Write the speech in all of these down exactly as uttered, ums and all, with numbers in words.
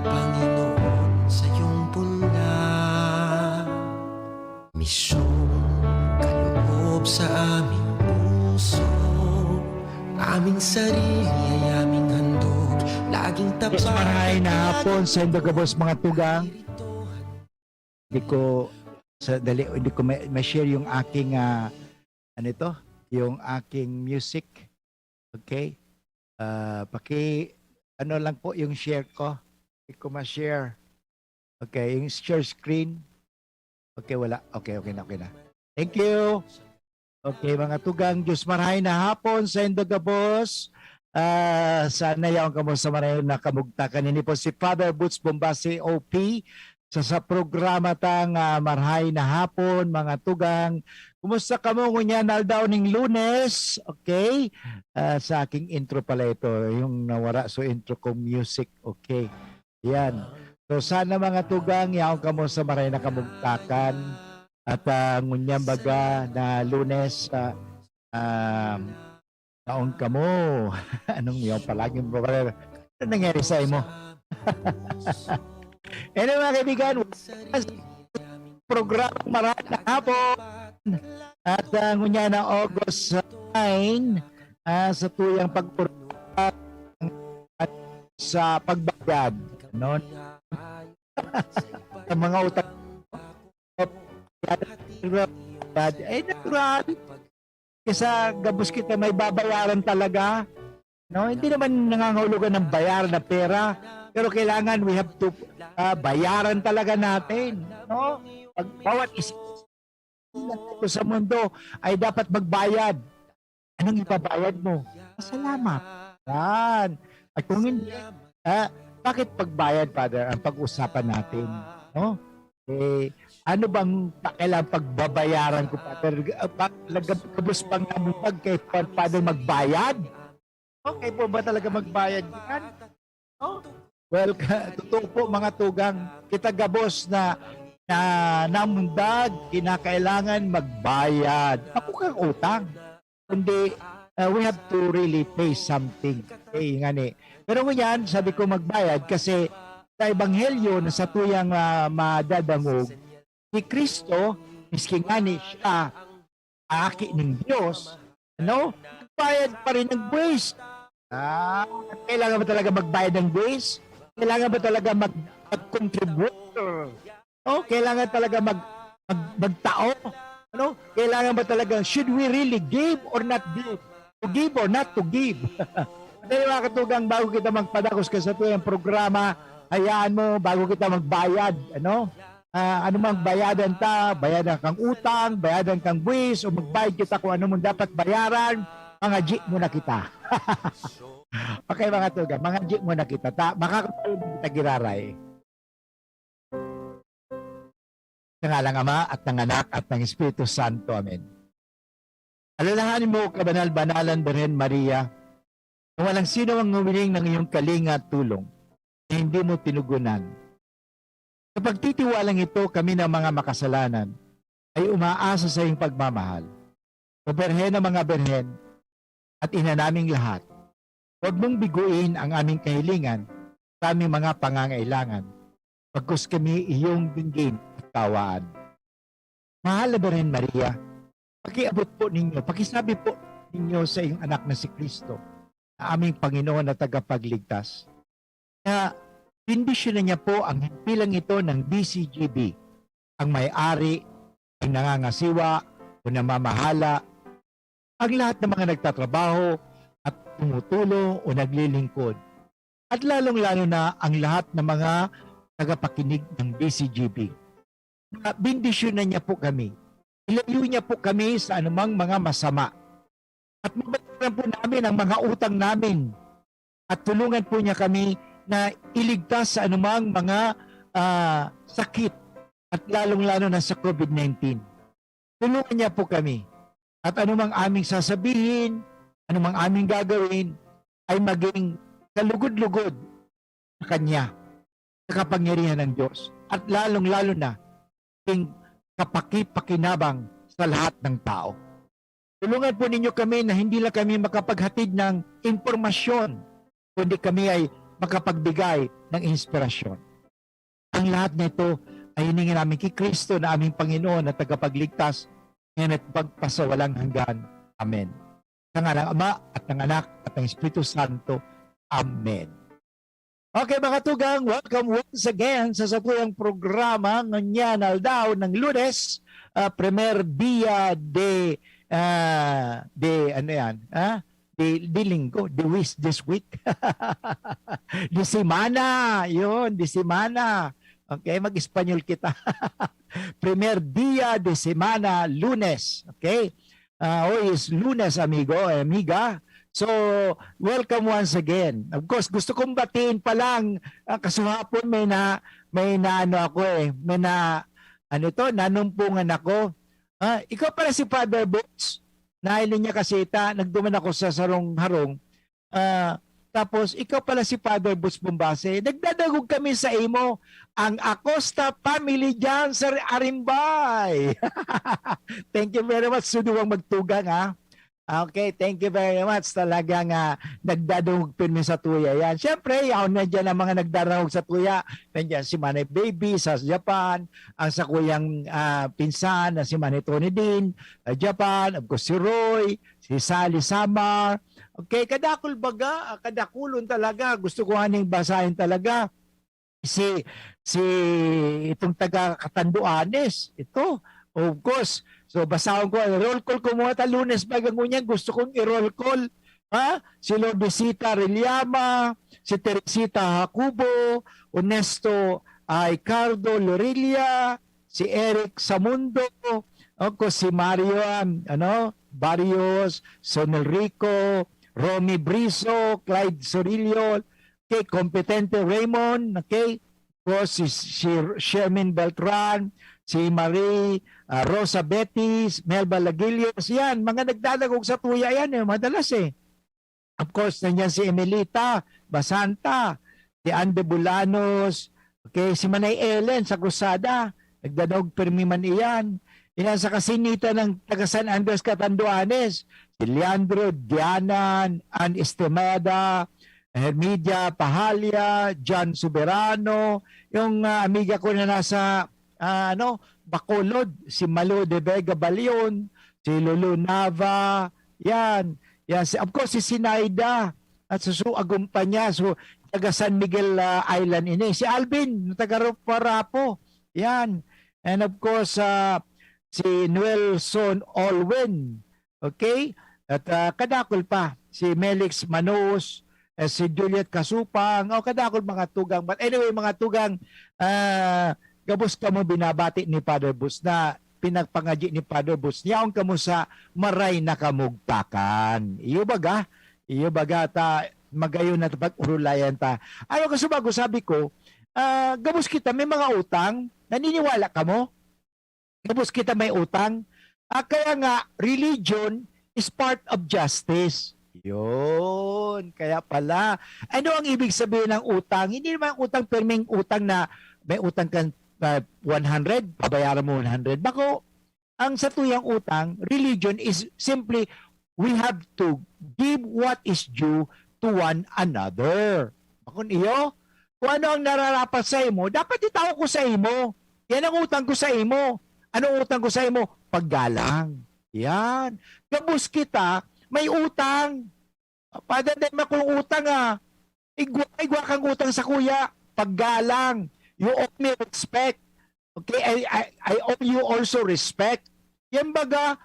Panginoon, sa iyong puna. Misyong kaloob sa aming puso, aming sarili ay aming handog, laging tapat. Yes, marahay na hapon sa indo gabos, mga tugang. Hindi ko, sa dali, hindi ko ma-, ma-share yung aking, ah, ano ito? Yung aking music. Okay? Ah, paki, ano lang po yung share ko. Hindi ko ma-share. Okay, yung share screen. Okay, wala. Okay, okay na, okay na. Thank you. Okay, mga tugang, Diyos marahay na hapon sa indo gabos. Ah, sana yaon kamo sa marahay na kamugtakan. Ini po si Father Boots Bombasi, O P, sa, sa programa tang, ah, Marahay na Hapon, mga tugang. Kumusta kamo ngunyan aldaw ning Lunes? Okay? Ah, sa aking intro pala ito, yung nawara sa intro kong music. Okay. Yan. So, sana, mga tugang, yaon kamo sa marahay na kamugtakan. At, ah, ngunyan baga na Lunes, ah, um, yaon kamo. Anong yaon palaging babae? Ano nangyari sa imo? Anyway, mga kaibigan, programa Marahay na Hapon. At, ah, ngunyan na August nine, ah, sa tuyang pag sa pagbayad, no? Sa mga utang, ay, natural. Kasi gabos kita may babayaran talaga, no? Hindi naman nangangahulugan ng bayaran na pera, pero kailangan we have to, ah, bayaran talaga natin, no? Pag bawat isa sa mundo ay dapat magbayad. Anong ibabayad mo? Pasalamat. Yan. At kung hindi, ah, bakit pagbayad, Father, ang pag-usapan natin? No? Eh, ano bang pa-, kailangan pagbabayaran ko, Father? Ah, pa-, lagab-, gabos bang namutag kay Pa-, Father magbayad? Okay po ba talaga magbayad yan? No? Well, totoo po, mga tugang, kita gabos na, na namundag, kinakailangan magbayad. Ako kang utang. Kundi, uh, we have to really pay something. Okay, ngani. Pero ngunyan, sabi ko magbayad kasi sa Ebanghelyo na sa tuyang, ah, madadangog, si Kristo, miski ngani siya, Aki ning Dios, ano? Nagbayad pa rin ng buwis. Ah, kailangan ba talaga magbayad ng buwis? Kailangan ba talaga mag-, mag-contribute? No? Kailangan talaga mag-, mag-, magtao? Ano? Kailangan ba talaga, should we really give or not give? To give or not to give? Dahil, mga katugang, bago kita magpadakos ka sa tuyang programa, hayaan mo, bago kita magbayad, ano? Ah, ano mang bayadan ta, bayadan kang utang, bayadan kang buwis, o magbayad kita kung ano mong dapat bayaran, mangadyi muna kita. Okay, mga tugang, mangadyi muna kita. Ta, makakapal mo kita giraray. Sa ngalang Ama, at ng Anak, at ng Espiritu Santo. Amen. Alalahanin mo, kabanal-banalan Birhen Maria, na walang sino ang humiling ng iyong kalinga at tulong na hindi mo tinugunan. Sa pagtitiwalang ito, kami na mga makasalanan ay umaasa sa iyong pagmamahal. O Birhen ng mga Birhen at Ina naming lahat, huwag mong biguin ang aming kahilingan sa aming mga pangangailangan, bagkus kami iyong dinggin at kaawaan. Mahal na Birhen Maria, pakiabot po ninyo, pakisabi po ninyo sa iyong anak na si Kristo, na aming Panginoon at Tagapagligtas, na bendisyonan niya po ang himpilang ito ng D C G B, ang may-ari, ang nangangasiwa o namamahala, ang lahat ng mga nagtatrabaho at tumutulong o naglilingkod, at lalong-lalo na ang lahat ng mga tagapakinig ng D C G B. Na bendisyonan niya po kami. Ilayo niya po kami sa anumang mga masama. At mabayaran po namin ang mga utang namin. At tulungan po niya kami na iligtas sa anumang mga, ah, sakit, at lalong-lalo na sa COVID nineteen. Tulungan niya po kami. At anumang aming sasabihin, anumang aming gagawin, ay maging kalugod-lugod sa Kanya, sa kapangyarihan ng Diyos, at lalong-lalo na maging kapaki-pakinabang sa lahat ng tao. Tulungan po ninyo kami na hindi lang kami makapaghatid ng impormasyon, kundi kami ay makapagbigay ng inspirasyon. Ang lahat na ito ay hiningi namin kay Kristo na aming Panginoon at Tagapagligtas, ngayon at magpasawalang hanggan. Amen. Sa ngalan ng Ama, at ng Anak, at ng Espiritu Santo. Amen. Okay, mga tugang, welcome once again sa satuyang programa ngunyan aldaw ng Lunes, ah, primer dia de, ah, de, ano yan, ah? De, de linggo, de wis, this week. De semana, yun, de semana. Okay, mag-Espanyol kita. Primer dia de semana, Lunes. Okay? Ah, hoy is Lunes, amigo, eh, amiga. So, welcome once again. Of course, gusto kong batiin pa lang, ah, kasuhapon may na, may na ano ako eh, may na, ano to, nanumpungan ako. Ah, ikaw pala si Father Boots, na linya kaseta, nagduman ako sa sarong harong. Ah, tapos, ikaw pala si Father Boots Bombase. Nagdadangog kami sa imo, ang Acosta family dyan sa Arimbay. Thank you very much, suduwang magtugang, ha. Okay, thank you very much. Talagang, ah, nagdadangog pirmi sa tuya yan. Siyempre, yaon na dyan ang mga nagdadangog sa tuya. Nandiyan si Manay Baby sa Japan, ang sa kuyang, ah, pinsan na si Manay Tony din sa Japan, of course, si Roy, si Sally Samar. Okay, kadakul baga, ah, kadakulon talaga. Gusto ko nga ning basahin talaga. Si, si itong taga Catanduanes, ito. Of course. So, basahon ko, roll call ko muna ta, Lunes pa, ganyan. Gusto kong i-roll call. Ha? Si Lordesita Riliama, si Teresita Jacobo, Onesto Ay Cardo Lorilla, si Eric Samundo, ako si Mario, ano, Barrios, Sonel Rico, Romy Briso, Clyde Sorillo, okay, Competente Raymond, okay, ko si, si Shermin Beltran, si Marie, ah, Rosa Betis, Melba Lagilios, yan, mga nagdadangog sa tuya yan, eh, madalas eh. Of course, nandiyan si Emelita Basanta, si Andy Bulanos, okay, si Manay Ellen sa Cruzada, nagdadangog pirmi man iyan. Iyan sa kasinita ng taga San Andres, Catanduanes, si Leandro Dianan, Ann Estimada, Hermidia Pahalia, John Soberano, yung, ah, amiga ko na nasa, ah, ano, Bacolod, si Malo de Vega Balion, si Lolo Nava, yan. Yan, si, of course, si Sinaida at Susu Agumpanya. So, taga San Miguel, ah, Island ini. Si Alvin, taga Ro-, Parapo. Yan. And of course, ah, si Noelson Olwen. Okay? At, ah, kadakul pa, si Melix Manos, eh, si Juliet Kasupang, o kadakul mga tugang. But anyway, mga tugang, ah, gabos kamo binabati ni Father Boots na pinagpangadyi ni Father Boots. Yaon kamo sa maray na kamugtakan. Iyo baga? Iyo baga ta magayon na ta pag-urulayan ta. Ano ka subago, sabi ko, ah, gabos kita may mga utang, naniniwala kamo? Gabos kita may utang. Ah, kaya nga, religion is part of justice. Yun. Kaya pala, ano ang ibig sabihin ng utang? Hindi naman utang, perming utang na may utang kang, ah, one hundred, babayaran mo one hundred. Bako, ang satuyang utang, religion is simply, we have to give what is due to one another. Bakon iyo, kung ano ang nararapat sa imo, dapat itao ko sa imo. Yan ang utang ko sa imo. Anong utang ko sa imo? Paggalang. Yan. Gabos kita, may utang. Padadema kong utang, ah. Igwa, igwa kang utang sa kuya. Paggalang. You owe me respect. Okay? I, I, I owe you also respect. Yan baga,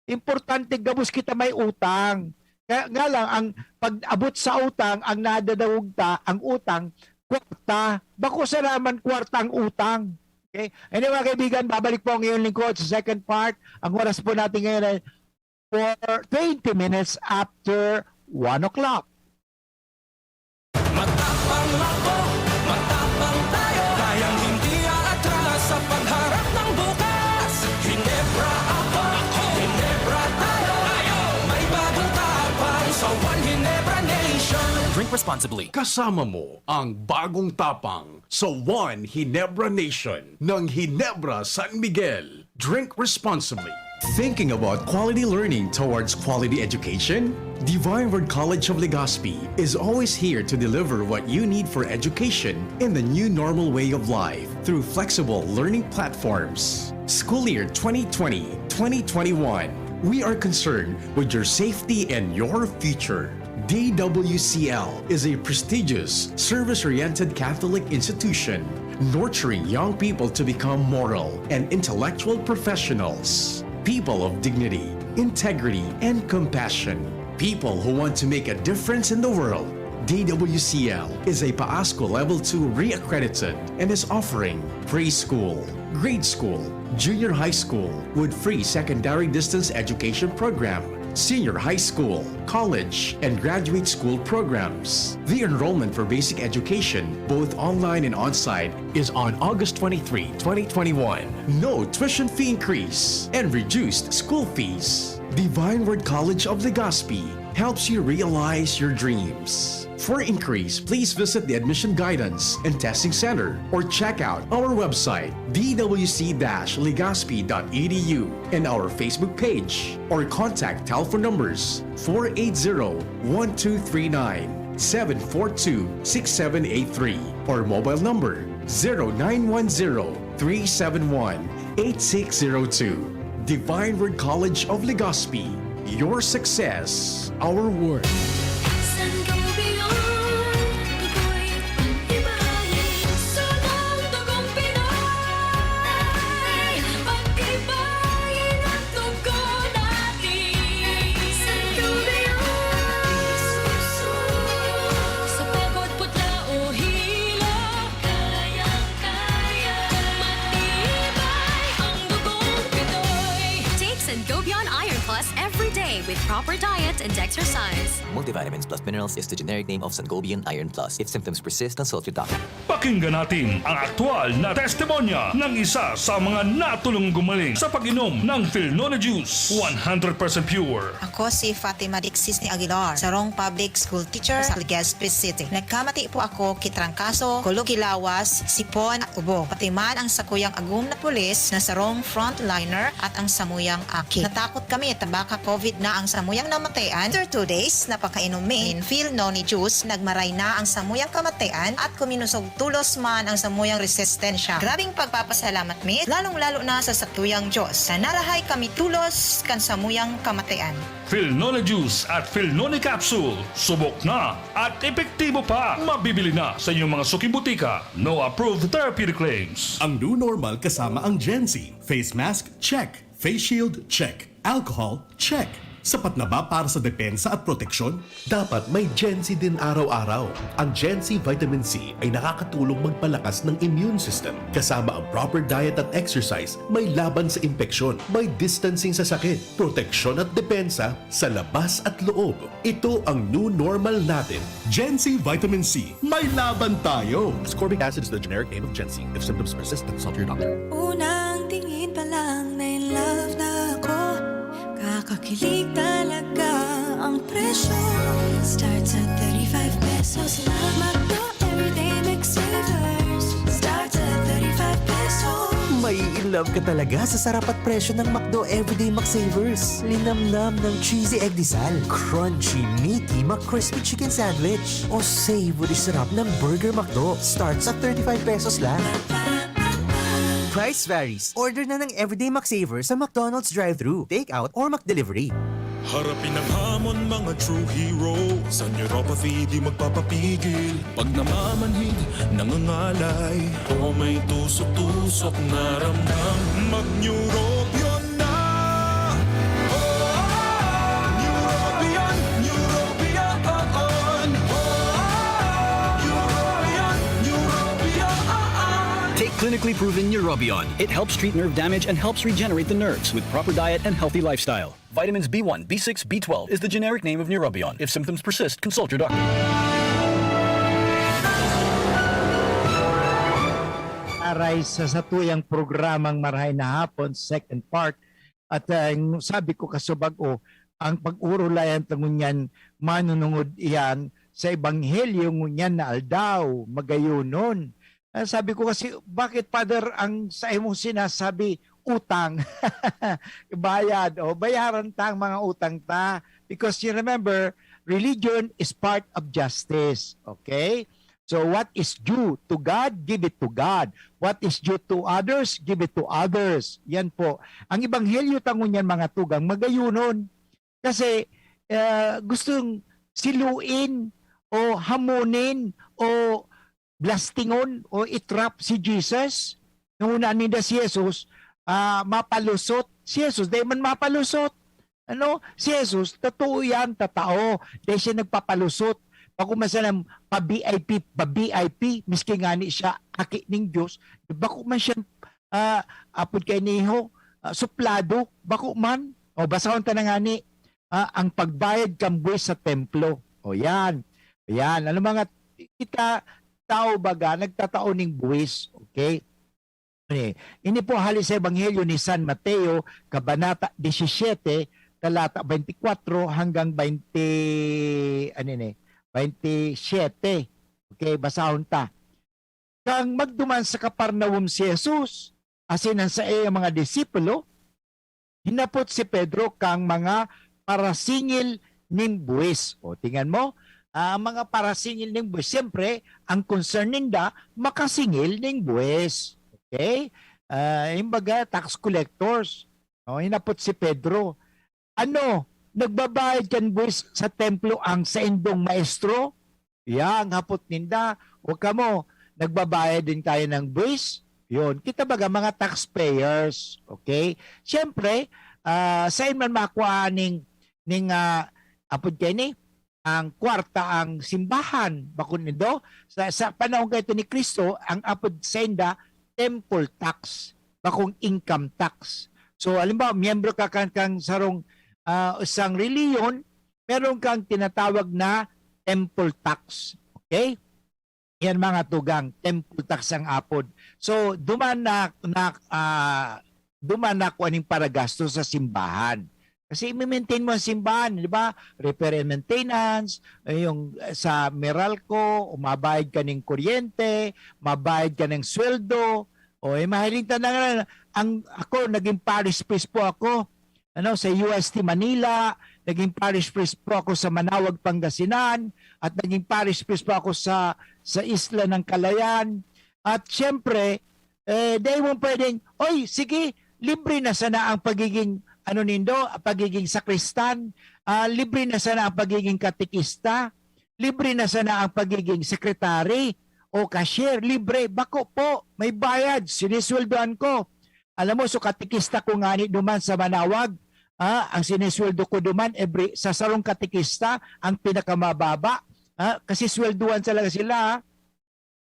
importante gabos kita may utang. Kaya nga lang, ang pag-abot sa utang, ang nadadawog ta, ang utang, kwarta. Bako sa naman kwarta ang utang. Okay? Anyway, mga kaibigan, babalik po ang iyong lingkod sa second part. Ang oras po natin ngayon ay for twenty minutes after one o'clock. Matapang ako, matapang tayo. Kayang hindi aatras sa pagharap ng bukas. Hinebra ako, Hinebra tayo. May bagong tapang sa One Hinebra Nation. Drink responsibly. Kasama mo ang bagong tapang sa One Hinebra Nation ng Hinebra San Miguel. Drink responsibly. Thinking about quality learning towards quality education? Divine Word College of Legazpi is always here to deliver what you need for education in the new normal way of life through flexible learning platforms. School year twenty twenty, twenty twenty-one, we are concerned with your safety and your future. D W C L is a prestigious, service-oriented Catholic institution, nurturing young people to become moral and intellectual professionals, people of dignity, integrity, and compassion, people who want to make a difference in the world. D W C L is a PAASCU Level two re-accredited and is offering preschool, grade school, junior high school with free secondary distance education program, senior high school, college, and graduate school programs. The enrollment for basic education, both online and on-site, is on August twenty-three, twenty twenty-one. No tuition fee increase and reduced school fees. Divine Word College of Legazpi helps you realize your dreams. For inquiries, please visit the Admission Guidance and Testing Center or check out our website, d w c dash legazpi dot e d u, and our Facebook page, or contact telephone numbers four eight zero, one two three nine, seven four two, six seven eight three, or mobile number zero nine one zero, three seven one, eight six zero two. Divine Word College of Legazpi, your success, our worth. Sangobion, tukoy, pag-ibahin, sunod tugong Pinoy, pag-ibahin ang tugon natin. Sangobion, sa pagod, putla o hilo, kayang-kaya, matibay ang dugong Pinoy. Take Sangobion Iron Plus every day with proper diet and exercise. Multivitamins plus minerals is the generic name of Sangobion Iron Plus. If symptoms persist, consult your doctor. Pakinggan natin ang aktual na testimonya ng isa sa mga natulong gumaling sa pag-inom ng Filnone Juice, one hundred percent pure. Ako si Fatima Dixis ni Aguilar, sarong public school teacher sa Legazpi City. Nagkamati po ako ki trangkaso, kulog ki lawas, sipon at ubo. Pati man ang sakuyang agom na pulis na sarong frontliner at ang samuyang aki. Natakot kami ta baka covid na ang samuyang namatayan. After two days na pagkainom mi nin Filnone juice, nagmaray na ang samuyang kamatayan at kuminusog tolos man ang samuyang resistensya. Grabing pagpapasalamat mi, lalong-lalo na sa satuyang Diyos, na narahay kami tolos kan samuyang kamatayan. Filnone Juice at Filnone Capsule, subok na at epektibo pa. Mabibili na sa inyong mga suking butika. No approved therapeutic claims. Ang new normal kasama ang Gen Z. Face mask, check. Face shield, check. Alcohol, check. Sapat na ba para sa depensa at proteksyon? Dapat may Gen Z din araw-araw. Ang Gen Z Vitamin C ay nakakatulong magpalakas ng immune system. Kasama ang proper diet at exercise, may laban sa impeksyon, may distancing sa sakit, proteksyon at depensa sa labas at loob. Ito ang new normal natin. Gen Z Vitamin C, may laban tayo! Ascorbic acid is the generic name of Gen Z. If symptoms persist, consult your doctor. Unang tingin pa lang, na in love na ako. Kakakilig talaga ang presyo. Starts at thirty-five pesos lang. McDo Everyday McSavers. Starts at thirty-five pesos. Mai-in love ka talaga sa sarap at presyo ng McDo Everyday McSavers. Linamnam ng cheesy egg disal, crunchy, meaty McCrispy chicken sandwich, o savory sarap ng Burger McDo. Starts at thirty-five pesos lang. Price varies. Order na ng Everyday McSaver sa McDonald's drive-thru, take-out, or McDelivery. Harapin ang hamon, mga true hero. Sa neuropathy, di magpapapigil. Pag namamanhid, nangangalay, o may tusok-tusok na ramdam, mag-Neurobion na! Oh, Neurobion, Neurobion, oh, oh. Neurobion, Neurobion, oh, oh. Take clinically proven Neurobion. It helps treat nerve damage and helps regenerate the nerves with proper diet and healthy lifestyle. Vitamins B one, B six, B twelve is the generic name of Neurobion. If symptoms persist, consult your doctor. Aray sa satuyang programang Marahay na Hapon, second part. At, ah, ang sabi ko kasubag-o, ang pag-orolayan ta ngunyan, manunungod iyan sa ebanghelyo ngunyan na aldaw, magayonon. Ah, sabi ko kasi, "Bakit, Father, ang sa imong sinasabi, utang?" Bayad, o, bayaran ta ang mga utang ta. Because you remember, religion is part of justice. Okay? So what is due to God, give it to God. What is due to others, give it to others. Yan po. Ang ebanghelyo ta ngunyan, mga tugang, magayunon. Kasi uh, gustong siluin o hamunin o blastingon o itrap si Jesus. Nung unaan ninda si Jesus, uh, mapalusot. Si Jesus, dahil man mapalusot. Ano? Si Jesus, totoo yan, tatao. Dahil siya nagpapalusot. Bako man siya ng pa-V I P, pa-V I P, miski nga ni siya, aki ning Diyos, bako man siya, uh, apod kay niho, uh, suplado, bako man. O, basahon ta na nga ni, uh, ang pagbayad kan buwis sa templo. O, yan. Yan. Ano mga, kita, tao baga, nagtatao ning buwis. Okay? Eh, ini po hali sa Ebanghelyo ni San Mateo, Kabanata disisiete, talata twenty-four hanggang twenty, ano ni, twenty-siete. Okay, basahon ta. Kang magduman sa Capernaum si Jesus, asin ang saiyang mga disipulo, hinapot si Pedro kang mga parasingil ning buwis. O, tingnan mo, ah, ang mga parasingil ning buwis, siyempre, ang concern ninda, makasingil ning buwis. Okay? Ah, yung baga, tax collectors. No? Hinapot si Pedro, "Ano, nagbabayad kan buwis sa templo ang saindong maestro?" Yan, hapot ninda, "Huwag kamo, nagbabayad din tayo ng buwis?" Yun, kita baga mga taxpayers, okay? Siyempre, ah, sain man makuha ning, ning, ah, apod kay ni, ang kwarta ang simbahan, bakong nindo, sa, sa panahon kaito ni Cristo, ang apod sainda, temple tax, bakong income tax. So, halimbawa, miyembro ka kan, kan sarong, ah, isang reliyon, meron kang tinatawag na temple tax. Okay? Yan mga tugang, temple tax ang apod. So, duman na, na, ah, duman na kung aning paragasto sa simbahan. Kasi i-maintain mo ang simbahan, di ba? Repair and maintenance, eh, yung, eh, sa Meralco, umabayad ka ng kuryente, mabayad ka ng sweldo, o eh, mahiling ta na nga, ang, ako, naging parish priest po ako, ano, sa U S T Manila, naging parish priest po ako sa Manawag, Pangasinan, at naging parish priest po ako sa, sa Isla ng Calayan. At siyempre, eh, dahil mo pwedeng, "Oy, sige, libre na sana ang pagiging, ano nindo, pagiging sakristan, ah, libre na sana ang pagiging katekista, libre na sana ang pagiging sekretary o cashier, libre." Bako po, may bayad, sinisweldoan ko. Alam mo, so katekista ko ngani duman sa Manawag, ah, ang sinisweldo ko duman every, sa sarong katekista, ang pinakamababa, ah, kasi swelduhan talaga sila, ah,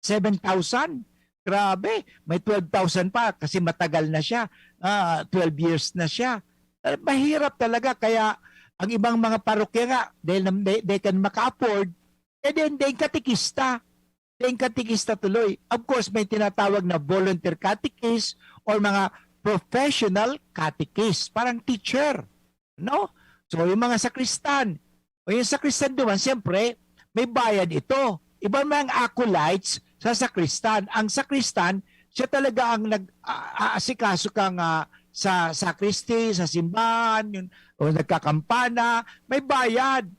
seven thousand. Grabe, may twelve thousand pa kasi matagal na siya, ah, twelve years na siya. Ah, mahirap talaga, kaya ang ibang mga parokya nga, dahil nam-, dahil, dahil kan maka-afford, eh, then, then katekista. Then katekista tuloy. Of course, may tinatawag na volunteer catechist or mga professional catechist, parang teacher, no? So, yung mga sakristan, o yung sakristan duman, siyempre, may bayad ito. Iba mga acolytes sa sakristan. Ang sakristan, siya talaga ang nag, a-, aasikaso kang, ah, sa sacristy, sa simbahan, yun, o nagkakampana, may bayad.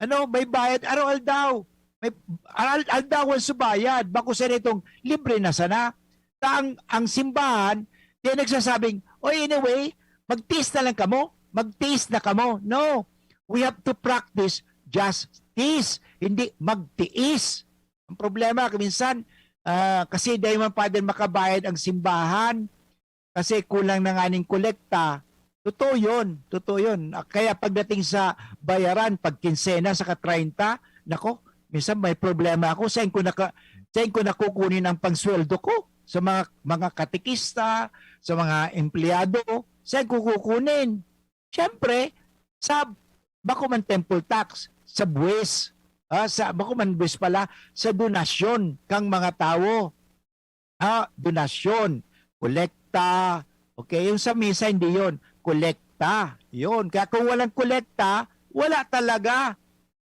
Ano, may bayad araw-aldaw. May aral-, aldawan sa bayad. Bako sa nitong libre na sana. Ta ang, ang simbahan, di nagsasabing, "Oy, anyway, magtiis na lang kamo. Magtiis na kamo." No. We have to practice justice, hindi magtiis. Ang problema, minsan, ah, kasi dahil man, Father, makabayad ang simbahan, kasi kulang na nga ning kolekta. Totoo yun. Totoo yun. Ah, kaya pagdating sa bayaran, pag kinsena, saka treinta, nako, minsan may problema ako. Saan ko naka-, saan ko nakukunin ang pangsweldo ko? Sa mga, mga katekista, sa mga empleyado, saan ko kukunin? Siyempre, sa bako man temple tax, sa buwis, ah, sa bako man buwis pala, sa donasyon kang mga tawo. Ah, donasyon, kolekta. Okay, yung sa misa, hindi yon. Kolekta, yon. Kaya kung walang kolekta, wala talaga.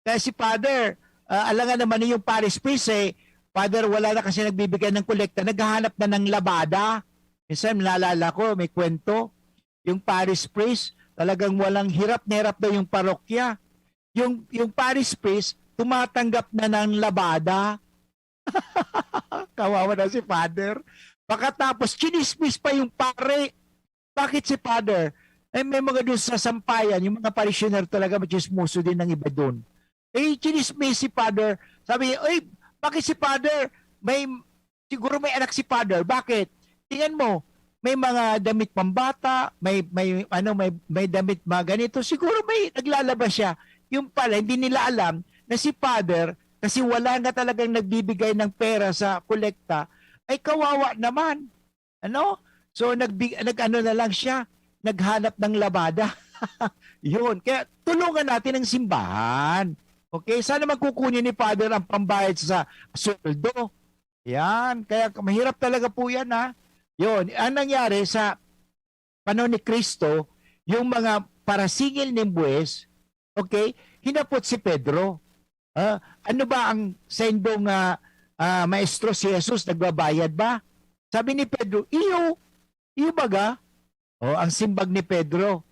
Kaya si Father, ah, alangan naman yung parish priest eh, Father, wala na kasi nagbibigay ng kolekta, naghahanap na ng labada. Minsan, naalala ko, may kwento, yung parish priest, talagang walang, hirap na hirap daw yung parokya. yung, yung parish priest, tumatanggap na ng labada. Kawawa na si Father. Pagkatapos, chinismis pa yung pare. Bakit si Father? Eh, may mga doon sa sampayan, yung mga parishioner talaga, machismoso din ng iba doon. Eh, chinismis si Father. Sabi niya, "Uy, bakit si Father? May, siguro may anak si Father. Bakit? Tingnan mo, may mga damit pambata, may, may, ano, may, may damit mga ganito. Siguro may naglalaba siya." Yung pala, hindi nila alam na si Father, kasi wala nga talagang nagbibigay ng pera sa kolekta, ay kawawa naman. Ano? So, nagbi-, nag-ano na lang siya, naghanap ng labada. Yun. Kaya tulungan natin ang simbahan. Okay? Sana magkukunin ni Father ang pambayad sa sweldo. Yan. Kaya mahirap talaga po yan, ha? Yun. Ang nangyari sa panahon ni Kristo, yung mga parasingil ng buwis, okay, hinapot si Pedro. Ah, ano ba ang sendong, ah, ah, maestro si Jesus? Nagbabayad ba? Sabi ni Pedro, "Iyo, iyo baga." O, ang simbag ni Pedro,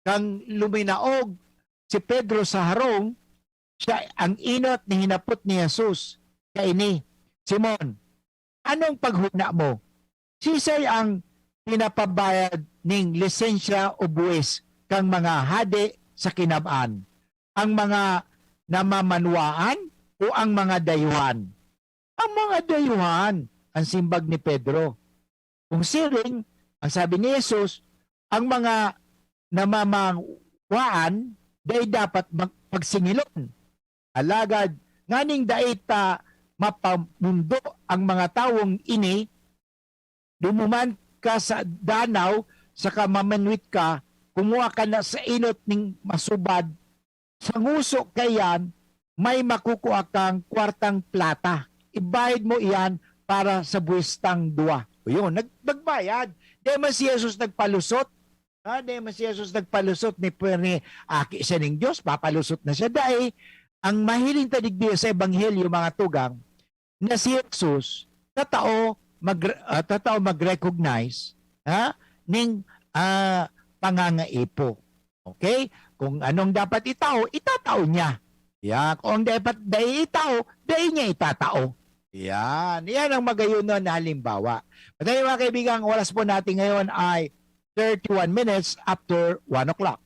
kang luminaog si Pedro sa harong, siya ang inot na hinapot ni Jesus kaini, "Simon, anong paghona mo? Sisay ang pinapabayad ning lisensya o buwis kan mga hade sa kinab-an? Ang mga namamanwaan o ang mga dayuhan?" "Ang mga dayuhan," ang simbag ni Pedro. Kung siring, ang sabi ni Jesus, "Ang mga namamawaan dai dapat mag-, pagsingilon. Alagad nganing dai ta mapamundo ang mga tawong ini, dumuman ka sa danaw, saka mamanwit ka, kumuha ka na sa inot ning masubad, sa nguso kaiyan, may makukua kang kwartang plata. Ibayad mo iyan para sa buwis tang duwa." O yun, nag-, nagbayad. Di man si Jesus nagpalusot. Ha? Di man si Jesus nagpalusot ni, ni aki siya ning Diyos, papalusot na siya. Dai, ang mahiling ta digdi sa Ebanghelyo, mga tugang, na si Jesus tatao mag-, ah, tatao mag-recognize, ha, ning, ah, pangangaipo. Okay? Kung anong dapat itao, itatao niya. Yeah, kung dapat dai itao, dai niya itatao. Yan. Yan ang magayon na halimbawa. Madali, mga kaibigan, ang oras po natin ngayon ay thirty-one minutes after one o'clock.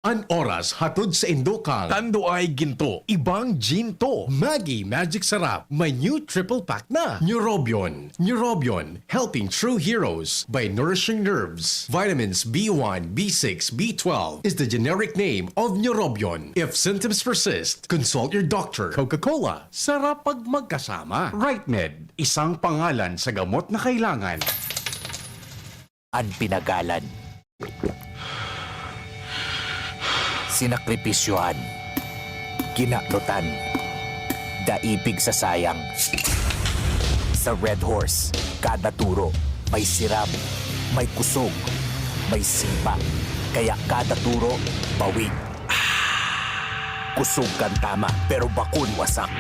An oras hatod sa indo kan Tanduay Ginto, ibang ginto, Maggi Magic Sarap, may new triple pack na. Neurobion, Neurobion, helping true heroes by nourishing nerves. Vitamins B one, B six, B twelve is the generic name of Neurobion. If symptoms persist, consult your doctor. Coca-Cola, sarap pag magkasama. Rightmed, isang pangalan sa gamot na kailangan. An pinagalan. Sinakripisyohan. Kinanutan. Dai pigsasayang. Sa Red Horse, kada turo may siram, may kusog, may sipa. Kaya kada turo, bawig. Kusog kan tama, pero bako nin wasak.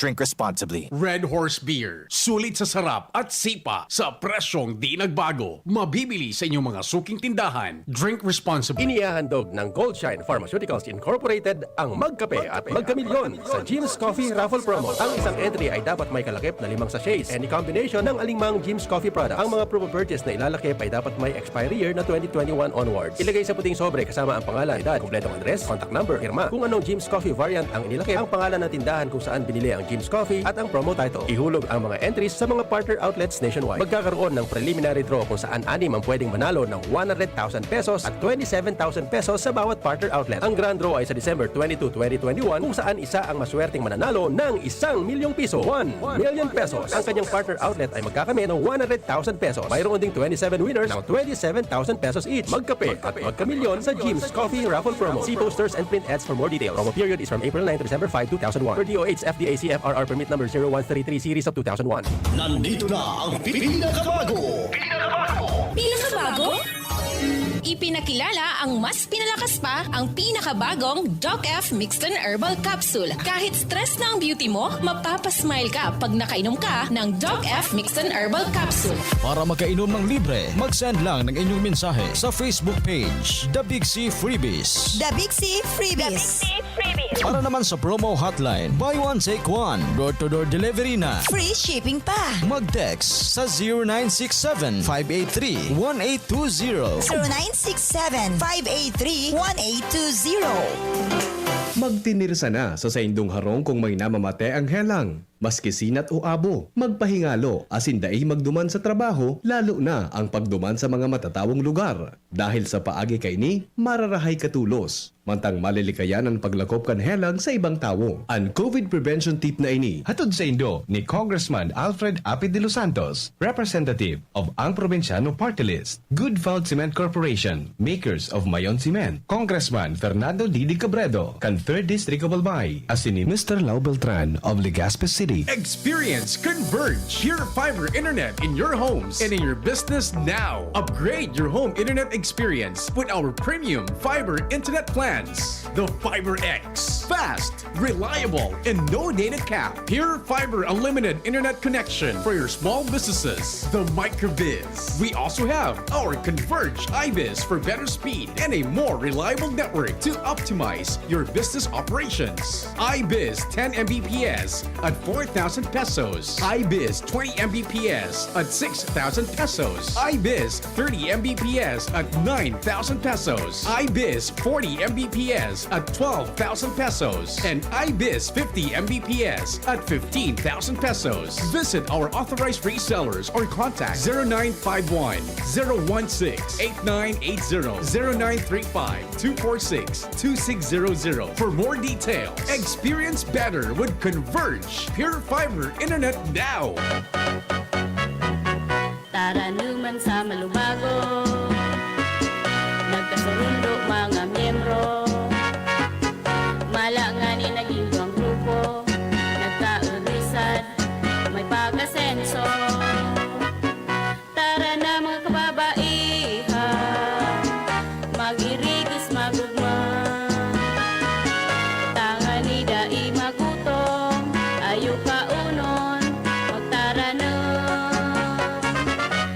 Drink responsibly. Red Horse Beer. Sulit sa sarap at sipa sa presyong di nagbago. Mabibili sa inyong mga suking tindahan. Drink responsibly. Inihahandog ng Goldshine Pharmaceuticals Incorporated ang Magkape at Magkamilyon sa Jim's Coffee Raffle Promo. Ang isang entry ay dapat may kalakip na limang sachets. Any combination ng aling mang Jim's Coffee products. Ang mga promo purchase na ilalakip ay dapat may expiry year na twenty twenty-one onwards. Ilagay sa puting sobre kasama ang pangalan, edad, kompletong address, contact number, pirma. Kung anong Jim's Coffee variant ang inilakip, ang pangalan ng tindahan kung saan binili ang Jim's Coffee at ang promo title. Ihulog ang mga entries sa mga partner outlets nationwide. Magkakaroon ng preliminary draw kung saan anim ang pwedeng manalo ng one hundred thousand pesos at twenty-seven thousand pesos sa bawat partner outlet. Ang grand draw ay sa December twenty-two, twenty twenty-one, kung saan isa ang maswerteng mananalo ng isang milyong piso, one million pesos. Ang kanyang partner outlet ay magkakamit ng one hundred thousand pesos. Mayroon ding twenty-seven winners ng twenty-seven thousand pesos each. Magkape at magkamilyon sa Jim's Coffee Raffle Promo. See posters and print ads for more details. Promo period is from April nine to December five, two thousand one. Per D O H F D A C F R R permit number zero one three three series of two thousand one. Nandito na ang pinakabago. Pinakabago? Ipinakilala ang mas pinalakas pa, ang pinakabagong Doc F Mixton Herbal Capsule. Kahit stress na ang beauty mo, mapapasmile ka pag nakainom ka ng Doc F Mixton Herbal Capsule. Para makainom ng libre, mag-send lang ng inyong mensahe sa Facebook page, The Big C Freebies. The Big C Freebies. Para naman sa promo hotline, buy one take one, door-to-door delivery na. Free shipping pa. Mag-text sa zero nine six seven, five eight three, one eight two zero. zero nine six seven, five eight three, one eight two zero. Magtinirsa na sa saindong harong kung may namamate ang helang. Maski sinat o abo, magpahingalo asin dai magduman sa trabaho, lalo na ang pagduman sa mga matatawong lugar. Dahil sa paagi kaini, mararahay ka tolos. Mantang malilikayan an paglakop kan helang sa ibang tawo. An COVID prevention tip na ini hatod saindo ni Congressman Alfred Apid de los Santos, representative of Ang Probinsyano Party List. Good Found Cement Corporation, makers of Mayon Cement. Congressman Fernando Didi Cabredo, kan Third District of Albay. Asin ni Mister Lau Beltran of Legazpi City. Experience Converge Pure Fiber Internet in your homes and in your business now. Upgrade your home internet experience with our premium fiber internet plans. The Fiber X. Fast, reliable, and no data cap. Pure Fiber Unlimited Internet Connection for your small businesses. The Microbiz. We also have our Converge iBiz for better speed and a more reliable network to optimize your business operations. iBiz ten M B P S at four thousand pesos. iBiz twenty M B P S at six thousand pesos. iBiz thirty M B P S at nine thousand pesos. iBiz forty M B P S at twelve thousand pesos. And iBiz fifty M B P S at fifteen thousand pesos. Visit our authorized resellers or contact zero nine five one, zero one six, eight nine eight zero, zero nine three five, two four six, two six zero zero for more details. Experience better with Converge Pure Fiber Internet now. Taranuman sa malubago, nagkasurundo mga miyembro. Mala ngani naging duwang grupo, nagkaurisan, may pag-asenso. Tara na mga kababaihan, mag-irigis, magugma. Tangani dai magutom, ayo kaunon, magtaranom.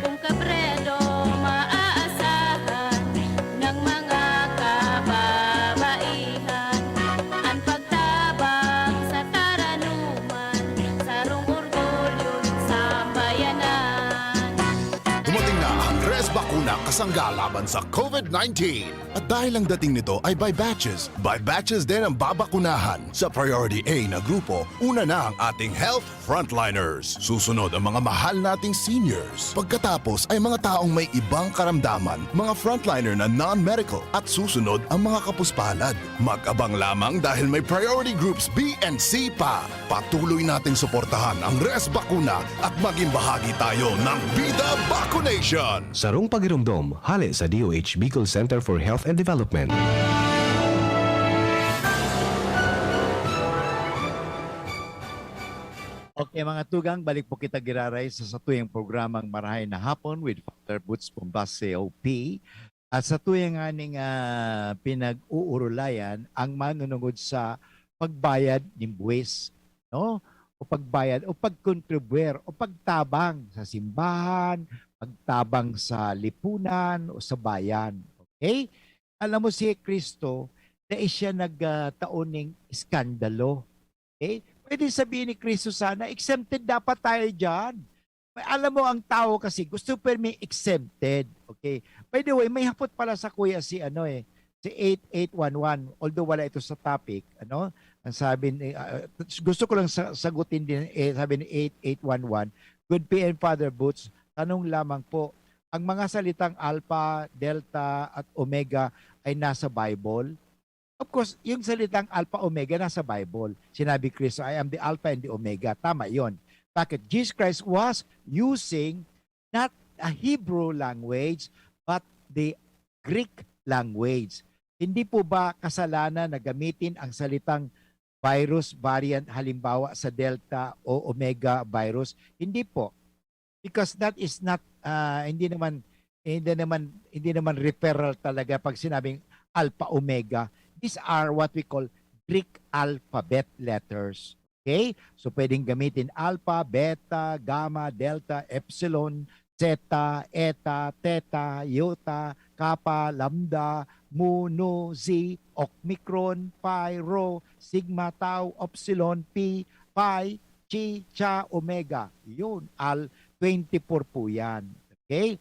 Kun Kabredo maaasahan ng mga kababaihan, an pagtabang sa taranuman, sarong orgulyo nin sambayanan. Dumating na ang Res Bakuna kasangga laban sa COVID nineteen. At dahil ang dating nito ay by batches, by batches din ang babakunahan. Sa Priority A na grupo, una na ang ating health frontliners. Susunod ang mga mahal nating seniors. Pagkatapos ay mga taong may ibang karamdaman, mga frontliner na non-medical. At susunod ang mga kapuspalad. Mag-abang lamang dahil may priority groups B and C pa. Patuloy nating suportahan ang Res Bakuna at maging bahagi tayo ng Bida Vacunation! Sarong pagiromdom, hale sa D O H Bicol Center for Health and Development. Okay, mga tugang, balik po kita giraray sa satuyang programang Marahay na Hapon with Father Boots Bombas, C O P. At satuyang nganing ah, pinag-uurulayan ang manunungod sa pagbayad nin buwis, no? O pagbayad, o pagkontribuer, o pagtabang sa simbahan, pagtabang sa lipunan o sa bayan. Okay? Alam mo, si Kristo, dai siya nagtao ning iskandalo. Okay? Pwede sabihin ni Kristo sana, exempted dapat tayo dyan. May, alam mo, ang tao kasi gusto pirmi exempted. Okay? By the way, may hapot pala sa kuya si ano eh, si eight eight one one. Although wala ito sa topic, ano? Ang sabi ni, ah, gusto ko lang sa, sagutin din, eh, sabi ni eight eight one one, "Good P M Father Boots, tanong lamang po, ang mga salitang Alpha, Delta, at Omega ay nasa Bible?" Of course, yung salitang Alpha Omega nasa Bible. Sinabi Kristo, "I am the Alpha and the Omega." Tama yon. Bakit? Jesus Christ was using not a Hebrew language, but the Greek language. Hindi po ba kasalanan na gamitin ang salitang virus variant, halimbawa sa Delta o Omega virus? Hindi po. Because that is not, ah, hindi naman, hindi naman, hindi naman referral talaga pag sinabing Alpha Omega. These are what we call Greek alphabet letters. Okay? So, pwedeng gamitin alpha, beta, gamma, delta, epsilon, zeta, eta, theta, iota, kappa, lambda, mu, nu, xi, omicron, pi, rho, sigma, tau, epsilon, pi, phi, chi, cha, omega. Yun, al twenty-four po yan. Okay?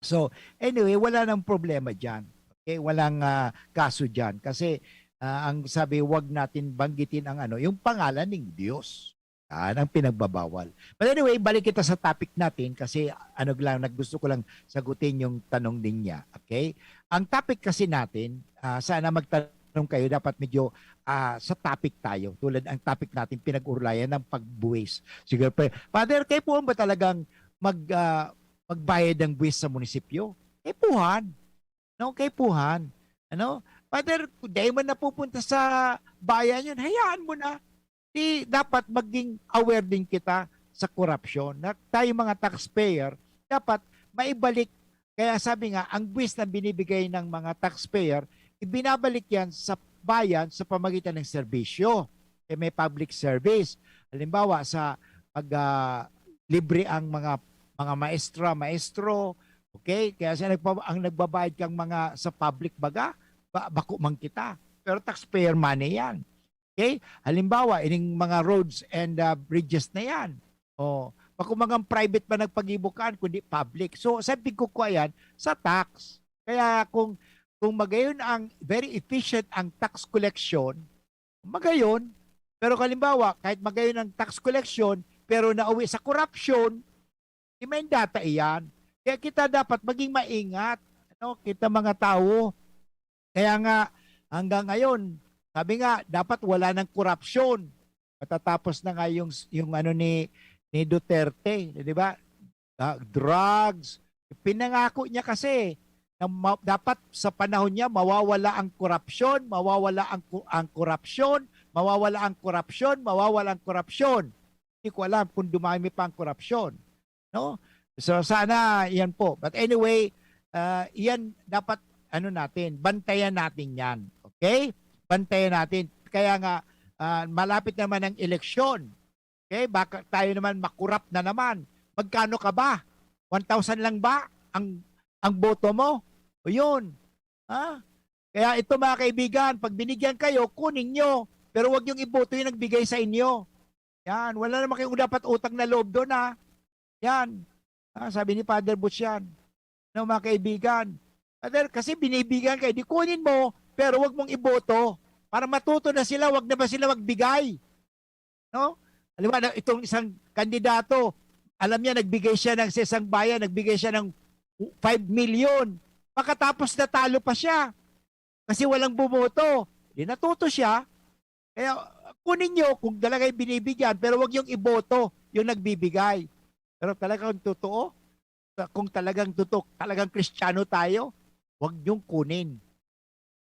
So, anyway, wala nang problema diyan. Okay? Walang, ah, kaso diyan. Kasi, ah, ang sabi, wag natin banggitin ang ano, yung pangalan ng Diyos. Yan ang pinagbabawal. But anyway, balik kita sa topic natin kasi ano lang, nag-, gusto ko lang sagutin yung tanong din niya. Okay? Ang topic kasi natin, ah, sana magtanong kayo, dapat medyo, ah, sa topic tayo. Tulad ang topic natin, pinag-urulayan ng pagbuwis. Siguro pa, "Father, kaipuhan ba talagang mag, ah, magbayad ng buwis sa munisipyo?" Kaipuhan. No, kaipuhan. Ano? "Father, dai man napupunta sa bayan yun, hayaan mo na." Di dapat maging aware din kita sa korupsyon. Na tayo mga taxpayer, dapat maibalik. Kaya sabi nga, ang buwis na binibigay ng mga taxpayer, ibinabalik yan sa bayan sa pamagitan ng serbisyo. Eh, may public service. Halimbawa, sa pag, ah, libre ang mga, mga maestra, maestro, okay? Kaya sa nagpa-, ang nagbabayad kang mga sa public baga, ba-, bako man kita. Pero taxpayer money yan. Okay? Halimbawa, ining mga roads and, ah, bridges na yan. Oh, bako mga private pa nagpagibo kan, kundi public. So, sa pigkukwa yan, sa tax. Kaya kung, kung magayon ang very efficient ang tax collection, magayon. Pero halimbawa, kahit magayon ang tax collection, pero nauwi sa korupsyon, di man data iyan. Kaya kita dapat maging maingat, ano, kita mga tawo. Kaya nga, hanggang ngayon, sabi nga, dapat wala ng korupsyon. Matatapos na nga yung, yung ano ni, ni Duterte, di ba? Ah, drugs. Pinangako niya kasi na ma-, dapat sa panahon niya mawawala ang korupsyon, mawawala ang ku-, ang korupsyon, mawawala ang korupsyon, mawawala ang korupsyon. Hindi ko alam kung dumami pa ang korupsyon, no? So, sana yan po. But anyway, ah, yan dapat, ano natin, bantayan natin yan. Okay? Bantayan natin. Kaya nga, ah, malapit naman ang eleksyon. Okay? Baka tayo naman makorap na naman. Magkano ka ba? One thousand lang ba ang, ang boto mo? O yun. Ha? Kaya ito, mga kaibigan, pag binigyan kayo, kunin nyo. Pero wag yung iboto yung nagbigay sa inyo. Yan. Wala naman kayong dapat utang na loob doon, ha? Yan. Ah, sabi ni Father Butch yan. No, mga kaibigan. Father, kasi binibigyan kayo, di kunin mo, pero wag mong iboto. Para matuto na sila, wag na ba sila magbigay? No? Halimbawa, na itong isang kandidato, alam niya, nagbigay siya ng, sa isang bayan, nagbigay siya ng five million. Pagkatapos, natalo pa siya. Kasi walang bumoto. Di, natuto siya. Kaya, kunin nyo kung talaga yung binibigyan, pero wag yung iboto yung nagbibigay. Pero talagang totoo, kung talagang totoo, talagang Kristiyano tayo, wag nyong kunin.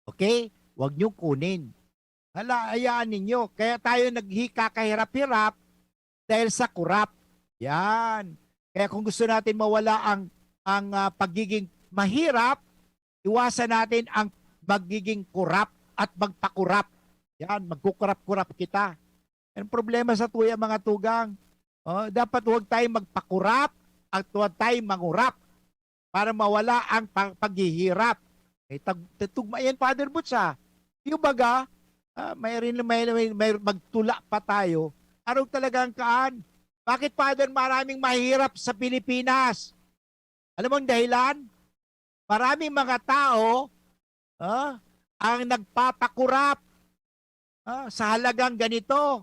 Okay? Wag nyong kunin. Hala, hayaan ninyo. Kaya tayo naghikakahirap-hirap dahil sa korap. Yan. Kaya kung gusto natin mawala ang, ang, ah, pagiging mahirap, iwasan natin ang magiging korap at magpakorap. Yan, magkukurap-kurap kita. Yan ang problema sa tuya, mga tugang. Oh, dapat huwag tayong magpakorap at huwag tayong mangurap para mawala ang pa-, paghihirap. May tag-, tugma yan, Father Butch, ah. Yung baga, ah, may rin, may, may, may magtula pa tayo. Arog talaga ang kaan. Bakit, Father, maraming mahirap sa Pilipinas? Alam mo ang dahilan? Maraming mga tao, ah, ang nagpapakurap, ah, sa halagang ganito.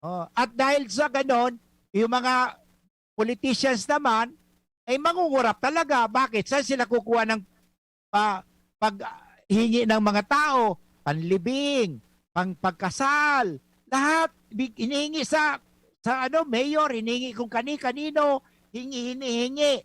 Oh, at dahil sa ganon, yung mga politicians naman ay mangungurap talaga. Bakit? Saan sila kukuha ng pa-, paghingi ng mga tao? Panlibing, pang-, pagkasal, lahat bi-, hinihingi sa, sa ano, mayor, hinihingi kung kani-kanino, hingi, hinihingi.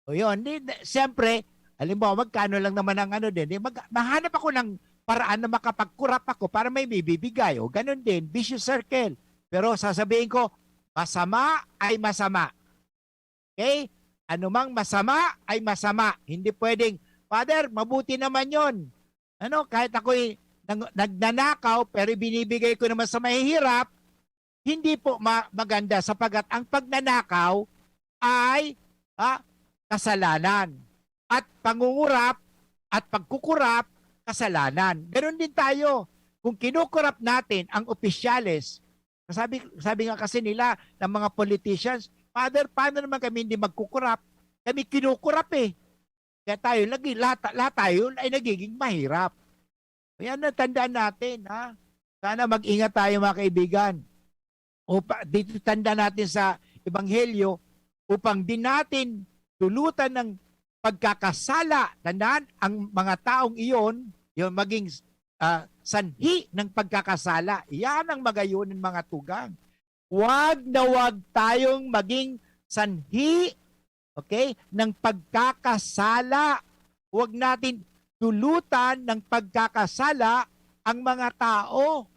O yun, di, di, siyempre, halimbawa, magkano lang naman ang ano din, di, mag-, mahanap ako ng paraan na makapag-corrupt ako para may bibigay. O ganun din, vicious circle. Pero sasabihin ko, masama ay masama. Okay? Anumang masama ay masama. Hindi pwedeng, "Father, mabuti naman yon. Ano, kahit ako'y nang-, nagnanakaw, pero binibigay ko naman sa mahihirap." Hindi po ma-, maganda, sapagkat ang pagnanakaw ay, ah, kasalanan. At pangungurap at pagkukurap, kasalanan. Ganun din tayo. Kung kinukurap natin ang opisyales, sabi, sabi nga kasi nila ng mga politicians, "Father, paano naman kami hindi magkukurap? Kami kinukurap eh." Kaya tayo, lagi, lahat, lahat tayo ay nagiging mahirap. Kaya natandaan natin, ha? Sana mag-ingat tayo, mga kaibigan. Upa-, dito tanda natin sa Ebanghelyo, upang di natin dulutan ng pagkakasala. Tandaan, ang mga taong iyon, yun, maging, ah, sanhi ng pagkakasala. Yan ang magayon ng mga tugang. Huwag na huwag tayong maging sanhi, okay, ng pagkakasala. Huwag natin dulutan ng pagkakasala ang mga tao.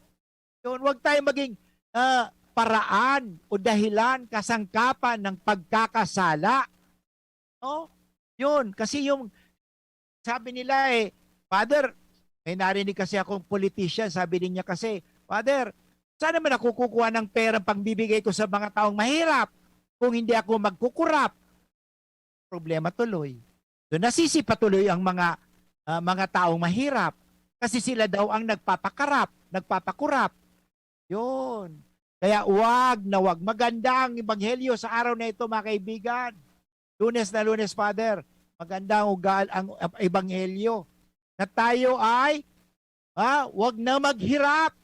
Yun, huwag tayong maging, ah, paraan o dahilan, kasangkapan ng pagkakasala. No? Yun, kasi yung sabi nila eh, "Father," may narinig kasi akong politician, sabi din niya kasi, "Father, saan naman ako kukuha ng perang pangbibigay ko sa mga taong mahirap kung hindi ako magkukurap?" Problema tuloy. So, nasisi pa tuloy ang mga, ah, mga taong mahirap kasi sila daw ang nagpapakarap, nagpapakurap. Yun. Kaya wag na wag. Maganda ang ebanghelyo sa araw na ito, mga kaibigan. Lunes na Lunes, Father. Maganda ang ugal-, ang, ang ebanghelyo na tayo ay, ah, wag na maghirap.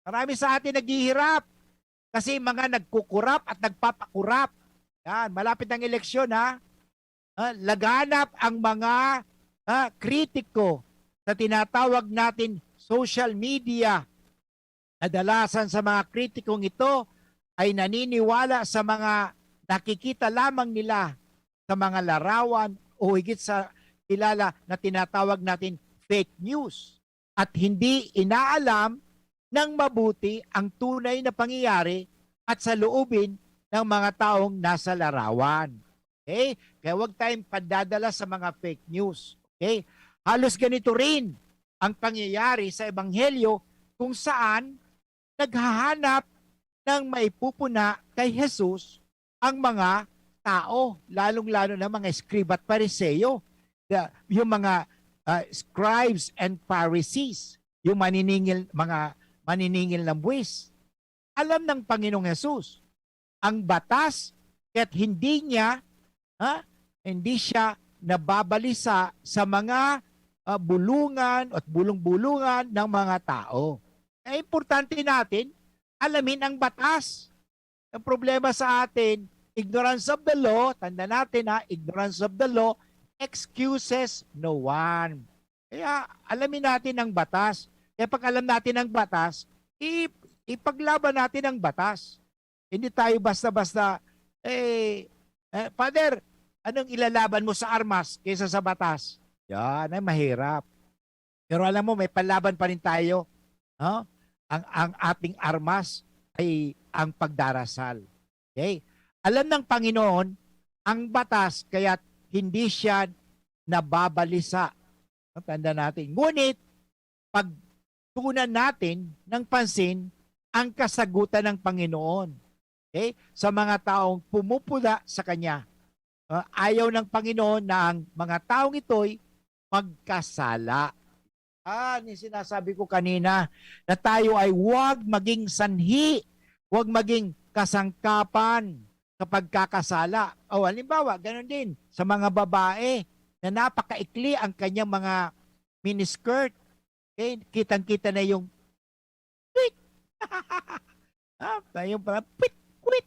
Marami sa atin naghihirap kasi mga nagkukurap at nagpapakurap. Yan, malapit ang eleksyon, ha? Ah, laganap ang mga, ah, kritiko sa tinatawag natin social media. Kadalasan sa mga kritikong ito ay naniniwala sa mga nakikita lamang nila sa mga larawan o higit sa kilala na tinatawag natin fake news at hindi inaalam ng mabuti ang tunay na pangyayari at saloobin ng mga taong nasa larawan. Okay? Kaya huwag tayong padadala sa mga fake news. Okay? Halos ganito rin ang pangyayari sa Ebanghelyo kung saan naghahanap ng maipupuna kay Jesus ang mga tao, lalong-lalo na mga eskriba at Pariseo, the, yung mga, ah, scribes and Pharisees, yung maniningil, mga maniningil ng buwis. Alam ng Panginoong Jesus ang batas, kaya't hindi niya, ha, hindi siya nababalisa sa mga, ah, bulungan at bulong-bulungan ng mga tao. Kaya importante natin alamin ang batas. Ang problema sa atin, ignorance of the law, tanda natin ha, ignorance of the law excuses no one. Kaya alamin natin ang batas. Kaya pag alam natin ang batas, i-, ipaglaban natin ang batas. Hindi tayo basta-basta, eh, eh, "Father, anong ilalaban mo sa armas kaysa sa batas?" Yan ay mahirap. Pero alam mo, may panlaban pa rin tayo. No? Ang, ang ating armas ay ang pagdarasal. Okay? Alam ng Panginoon ang batas, kaya hindi siya nababalisa. No? Tanda natin. Ngunit, pagtuunan natin ng pansin ang kasagutan ng Panginoon. Okay? Sa mga taong pumupula sa Kanya. Ah, ayaw ng Panginoon na ang mga taong ito'y magkasala. Ah, ni sinasabi ko kanina na tayo ay huwag maging sanhi, huwag maging kasangkapan sa pagkakasala. O, halimbawa, ganun din sa mga babae na napakaikli ang kanyang mga miniskirt. Okay? Kitang-kita na yung tweet. Ah, yung parang pit, quit.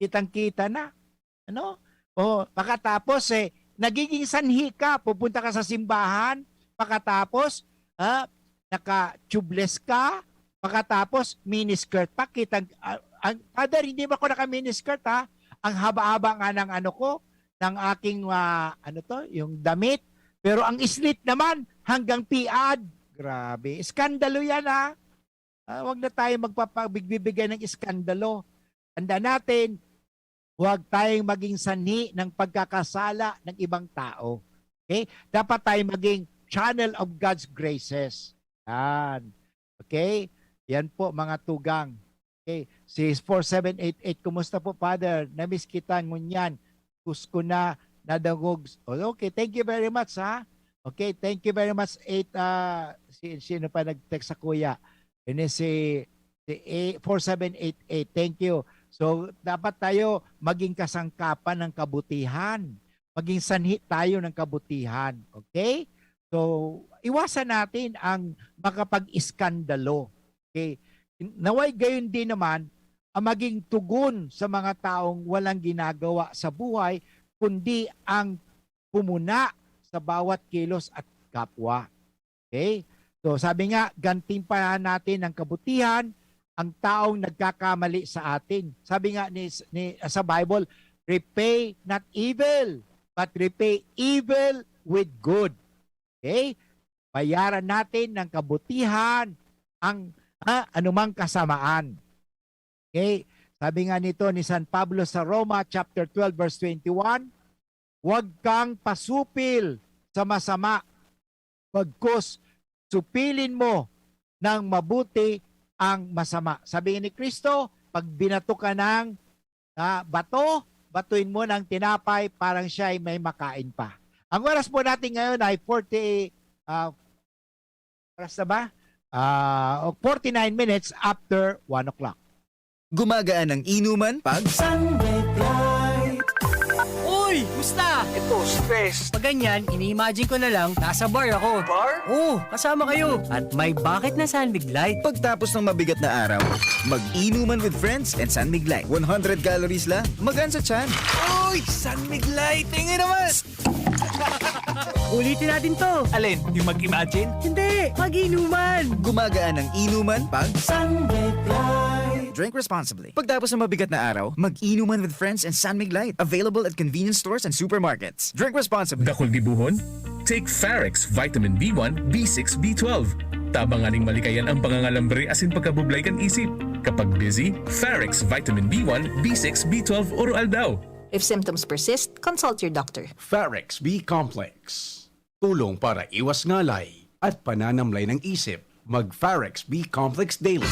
Kitang-kita na. Ano? O, pagkatapos, eh, nagiging sanhi ka, pupunta ka sa simbahan, pagkatapos, ah, naka-tubeless ka, pagkatapos, miniskirt pa, kitang, ah, ang, "Father, hindi ba ako naka-miniskirt, ha? Ang haba-haba nga ng ano ko, ng aking, ah, ano to, yung damit. Pero ang slit naman, hanggang piad." Grabe, iskandalo yan, ha? Ah, wag na tayo magpapagbibigay ng iskandalo. Tandaan natin, Huwag tayong maging sanhi ng pagkakasala ng ibang tao. Okay? Dapat tayo maging channel of God's graces. Yan. Okay? Yan po, mga tugang. Okay. Si four seven eight eight, "Kumusta po, Father? Namiss kita ngunyan. Kusko na nadangog." Oh, okay, thank you very much, ha? Okay, thank you very much, eight, ah, si, sino pa nag-text sa kuya? Ini si, si A-, four seven eight eight. Thank you. So, dapat tayo maging kasangkapan ng kabutihan. Maging sanhi tayo ng kabutihan. Okay? So, iwasan natin ang makapag-iskandalo. Okay? Naway gayon din naman ang maging tugon sa mga taong walang ginagawa sa buhay, kundi ang pumuna sa bawat kilos at kapwa. Okay? So, sabi nga, gantimpanan natin ng kabutihan ang taong nagkakamali sa atin. Sabi nga ni, ni, sa Bible, "Repay not evil, but repay evil with good." Okay? Bayaran natin ng kabutihan ang, ah, anumang kasamaan. Okay? Sabi nga nito ni San Pablo sa Roma chapter twelve verse twenty-one, "Huwag kang pasupil sa masama, bagkus supilin mo ng mabuti ang masama." Sabi ni Kristo, pag binato ka ng, ah, bato, batuin mo ng tinapay, parang siya ay may makain pa. Ang oras po natin ngayon ay forty, ah, oras na ba? Ah, o, forty-nine minutes after one o'clock. Gumagaan ang inuman pag Sunlight. Uy! Musta? Ito, stress. Pag ganyan, ini-imagine ko na lang, nasa bar ako. Bar? Oo, kasama kayo. At may bakit na San Mig Light. Pagtapos ng mabigat na araw, mag-inuman with friends and San Mig Light. one hundred calories lang, magaan sa tiyan. Uy! San Mig Light! Tingin naman! Ulitin natin to. Alin? Yung mag-imagine? Hindi, mag-inuman. Gumagaan ang inuman pag Sunlight. Drink responsibly. Pagtapos ng mabigat na araw, mag-inuman with friends and San Mig Light. Available at convenience stores and supermarkets. Drink responsibly. Dakul gibohon? Take Farex Vitamin B one, B six, B twelve. Tabang nganing malikayan ang pangangalambre asin pagkabublay kan isip. Kapag busy, Farex Vitamin B one, B six, B twelve Oro Aldaw. If symptoms persist, consult your doctor. Farex B Complex. Tulong para iwas ngalay at pananamlay ng isip. Mag Farex B Complex Daily.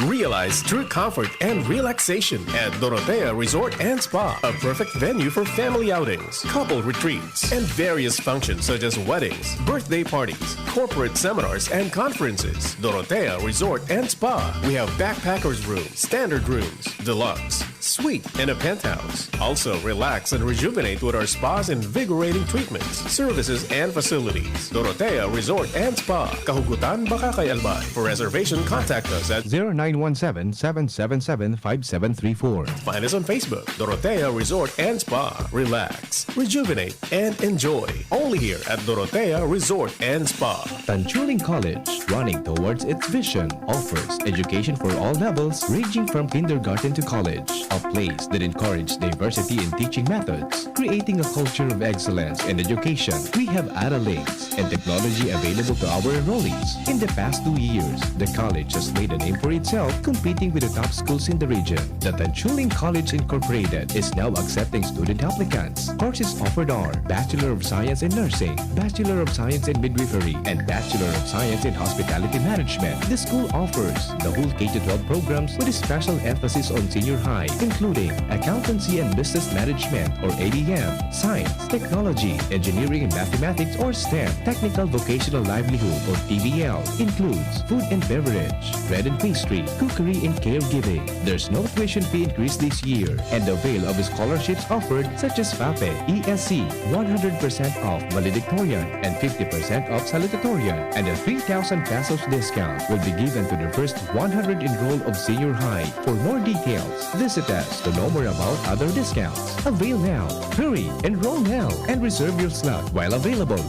Realize true comfort and relaxation at Dorotea Resort and Spa, a perfect venue for family outings, couple retreats, and various functions such as weddings, birthday parties, corporate seminars, and conferences. Dorotea Resort and Spa. We have backpackers room, standard rooms, deluxe, suite, and a penthouse. Also, relax and rejuvenate with our spa's invigorating treatments, services, and facilities. Dorotea Resort and Spa, Kahugutan, Bacacay, Albay. For reservation, contact us at zero nine one seven, seven seven seven, five seven three four. Find us on Facebook, Dorotea Resort and Spa. Relax, rejuvenate, and enjoy. Only here at Dorotea Resort and Spa. Tanchuling College, running towards its vision, offers education for all levels, ranging from kindergarten to college. A place that encourages diversity in teaching methods, creating a culture of excellence in education. We have Ara Links and technology available to our enrollees. In the past two years, the college has made a name for itself, competing with the top schools in the region. The Tanchuling College Incorporated is now accepting student applicants. Courses offered are Bachelor of Science in Nursing, Bachelor of Science in Midwifery, and Bachelor of Science in Hospitality Management. The school offers the whole K to twelve programs with a special emphasis on senior high, including Accountancy and Business Management or A B M, Science, Technology, Engineering and Mathematics or STEM, Technical Vocational Livelihood or T V L, includes food and beverage, bread and pastry, cookery and caregiving. There's no tuition fee increase this year, and avail of scholarships offered such as FAPE, E S C, one hundred percent off valedictorian, and fifty percent off salutatorian, and a three thousand pesos discount will be given to the first one hundred enrolled of senior high. For more details, visit us to know more about other discounts. Avail now. Hurry! Enroll now and reserve your slot while available.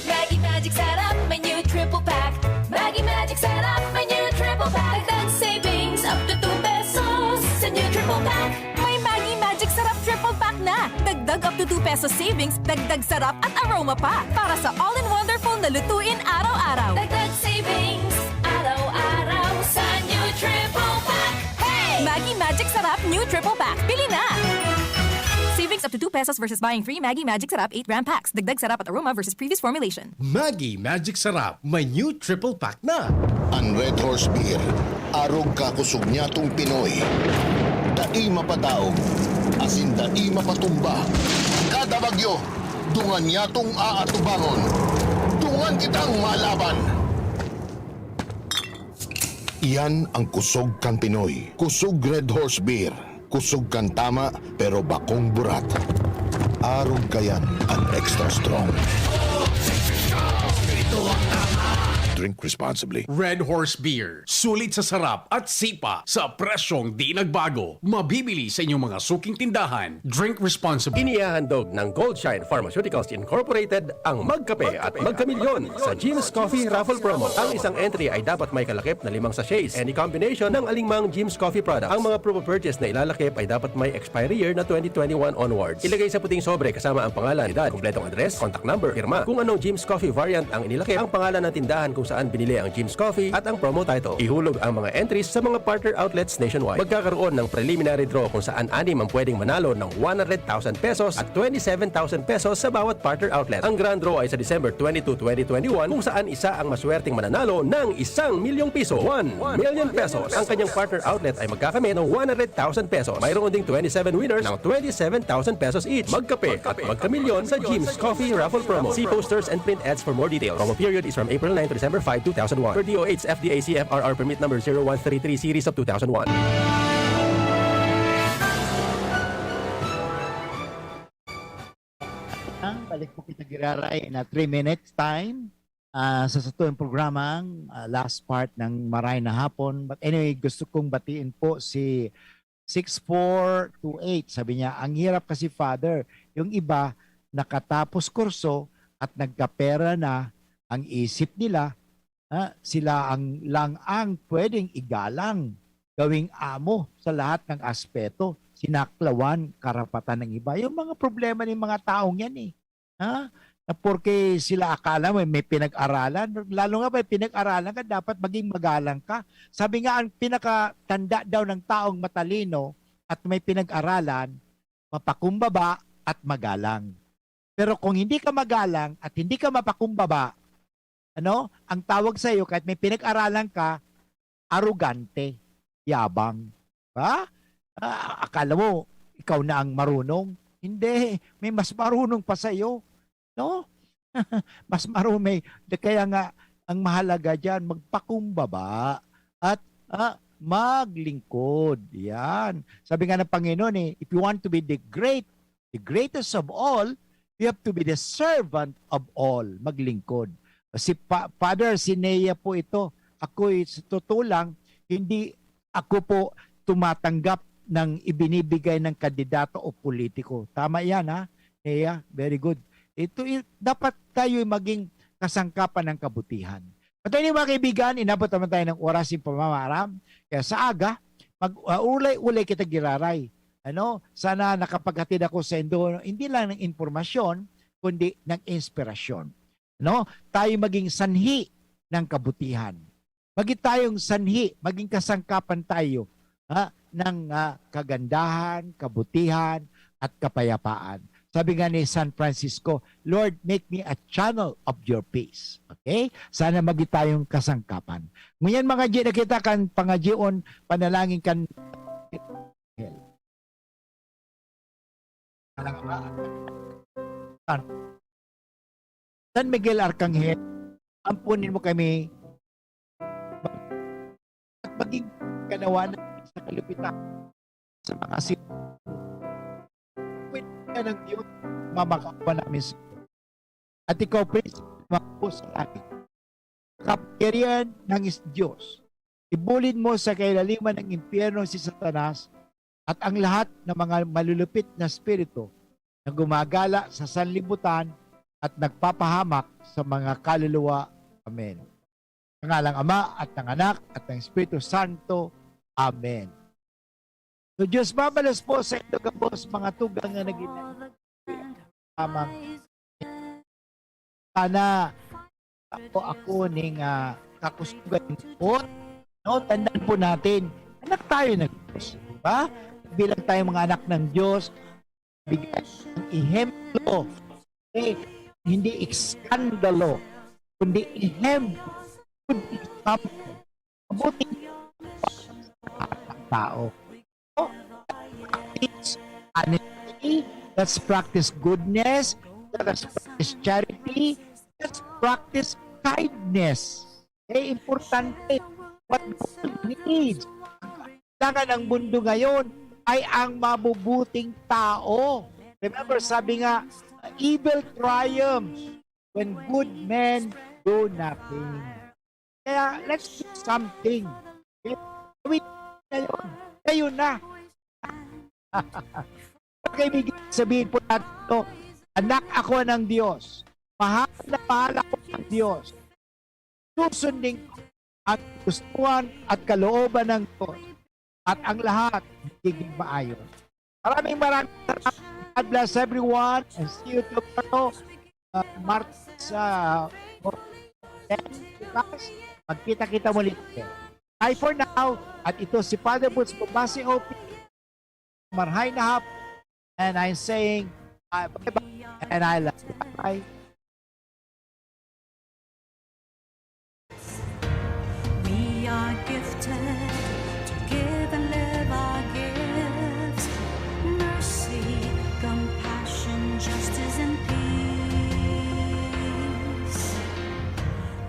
Maggi Magic Sarap, may new triple pack. Maggi Magic Sarap, may new triple pack. Dagdag savings up to two pesos sa new triple pack. May Maggi Magic Sarap triple pack na. Dagdag up to two pesos savings, dagdag sarap at aroma pa. Para sa all-in-wonderful na lutuin araw-araw. Dagdag savings araw-araw sa new triple pack. Hey! Maggi Magic Sarap new triple pack. Bili na! pesos versus buying three Maggi Magic Sarap eight gram packs. Dagdag sarap at aroma versus previous formulation. Maggi Magic Sarap, may new triple pack na. An Red Horse Beer, arog ka kusog nyatong Pinoy. Dai mapadaog, asin dai mapatumba. Kada bagyo, dungan nyatong aatubangon. Dungan kitang malaban! Iyan ang kusog kan Pinoy. Kusog Red Horse Beer. Kusog kan tama, pero bakong burat. Arog kayan an extra strong. Drink responsibly. Red Horse Beer. Sulit sa sarap at sipa sa presyong di nagbago. Mabibili sa inyong mga suking tindahan. Drink responsibly. Inihahandog ng Goldshine Pharmaceuticals Incorporated ang Magkape at Magkamilyon sa Jim's Coffee Raffle Promo. Ang isang entry ay dapat may kalakip na limang sachets. Any combination ng alingmang Jim's Coffee product. Ang mga proof of purchase na ilalakip ay dapat may expiry year na twenty twenty-one onwards. Ilagay sa puting sobre kasama ang pangalan, edad, kompletong address, contact number, pirma. Kung anong Jim's Coffee variant ang inilakip, ang pangalan ng tindahan kung saan binili ang Jim's Coffee at ang promo title. Ihulog ang mga entries sa mga partner outlets nationwide. Magkakaroon ng preliminary draw kung saan anim ang pwedeng manalo ng one hundred thousand pesos at twenty-seven thousand pesos sa bawat partner outlet. Ang grand draw ay sa December twenty-two, twenty twenty-one, kung saan isa ang maswerteng mananalo ng isang milyong piso, one million pesos. Ang kanyang partner outlet ay magkakamit ng one hundred thousand pesos. Mayroon ding twenty-seven winners ng twenty-seven thousand pesos each. Magkape at magkamilyon sa Jim's Coffee Raffle Promo. See posters and print ads for more details. Promo period is from April nine to December five, two thousand one. Per D O H F D A C F R R permit number zero one three three series of two thousand one. Ang balik po kita giraray na three minutes time. Ah, sa satuyang programang ah, last part ng Maray na Hapon. But anyway, gusto kong batiin po si six four two eight. Sabi niya, "Ang hirap kasi, Father, yung iba nakatapos kurso at nagkapera na, ang isip nila, ah, sila ang lang ang pwedeng igalang, gawing amo sa lahat ng aspeto, sinaklawan karapatan ng iba." Yung mga problema ng mga taong yan eh. Ha? Na porke sila akala mo may pinag-aralan, lalo nga may pinag-aralan ka, dapat maging magalang ka. Sabi nga, ang pinakatanda daw ng taong matalino at may pinag-aralan, mapakumbaba at magalang. Pero kung hindi ka magalang at hindi ka mapakumbaba, ano, ang tawag sa iyo, kahit may pinag-aralan ka, arogante, yabang. Ha? Ah, akala mo, ikaw na ang marunong? Hindi, may mas marunong pa sa iyo. No? Mas marunong. Kaya nga, ang mahalaga dyan, magpakumbaba at ah, maglingkod. Yan. Sabi nga ng Panginoon eh, if you want to be the great, the greatest of all, you have to be the servant of all. Maglingkod. Si Pa- Father Sinea po ito. Ako'y sa totoo lang, hindi ako po tumatanggap ng ibinibigay ng kandidato o politiko. Tama yan ha? Nea, very good. Ito, i- dapat tayo maging kasangkapan ng kabutihan. At ayun, mga kaibigan, inabot naman tayo ng oras ng pamamaram. Kaya sa aga, mag-ulay-ulay kita giraray. Ano? Sana nakapaghatid ako sa indo, hindi lang ng impormasyon, kundi ng inspirasyon. No? Tayo maging sanhi ng kabutihan. Maging tayong sanhi, maging kasangkapan tayo ha, ng ah, kagandahan, kabutihan, at kapayapaan. Sabi nga ni San Francisco, "Lord, make me a channel of your peace." Okay? Sana maging tayong kasangkapan. Ngunyan, mga G, na kita kan pangajion, panalangin kan San Miguel Arcangel, ampunin mo kami at maging kanawa namin sa kalupitan sa mga sin-, pwede ka ng Diyos, mamakawa namin sa at ikaw, Prinsipe, mapos sa langit. Kapangyarihan ng is- Diyos, ibulid mo sa kailaliman ng impyerno si Satanas at ang lahat ng mga malulupit na espiritu na gumagala sa sanlibutan at nagpapahamak sa mga kaluluwa. Amen. Sa ngalang Ama at ng Anak at ng Espiritu Santo. Amen. So, Diyos mabalos po sa inyo gabos, mga tugang na naging tamang sana ako, ako ning ah, kakusugan ng Diyos. No, tandaan po natin, anak tayo ng Diyos. Di ba? Bilang tayong mga anak ng Diyos, bigay ng ehemplo. Eh, hindi iskandalo, kundi ehemplo. Good example. Mabuti ang tao. Let's practice honesty. Let's practice goodness. Let's practice charity. Let's practice kindness. Eh, importante. What the world needs. Ang kailangan ng mundo ngayon ay ang mabubuting tao. Remember, sabi nga, "Evil triumphs when good men do nothing." Kaya, let's do something. Gawin ngayon. Kayo na. Kaibigan, sabihin po natin ito, "Anak ako ng Diyos. Mahal na mahal ako ng Diyos. Susundin ko ang gustuhan at kalooban ng Diyos. At ang lahat magiging maayos." Maraming maraming salamat. God bless everyone and see you tomorrow, uh, Martes, uh, ten, bukas. Magkita-kita muli. Bye for now. At ito si Father Boots Bobasi O P. Marhay na hapon. And I'm saying, uh, bye-bye. And I love you. Bye. We are gifted to give and live our gifts. Mercy, compassion, justice, and peace.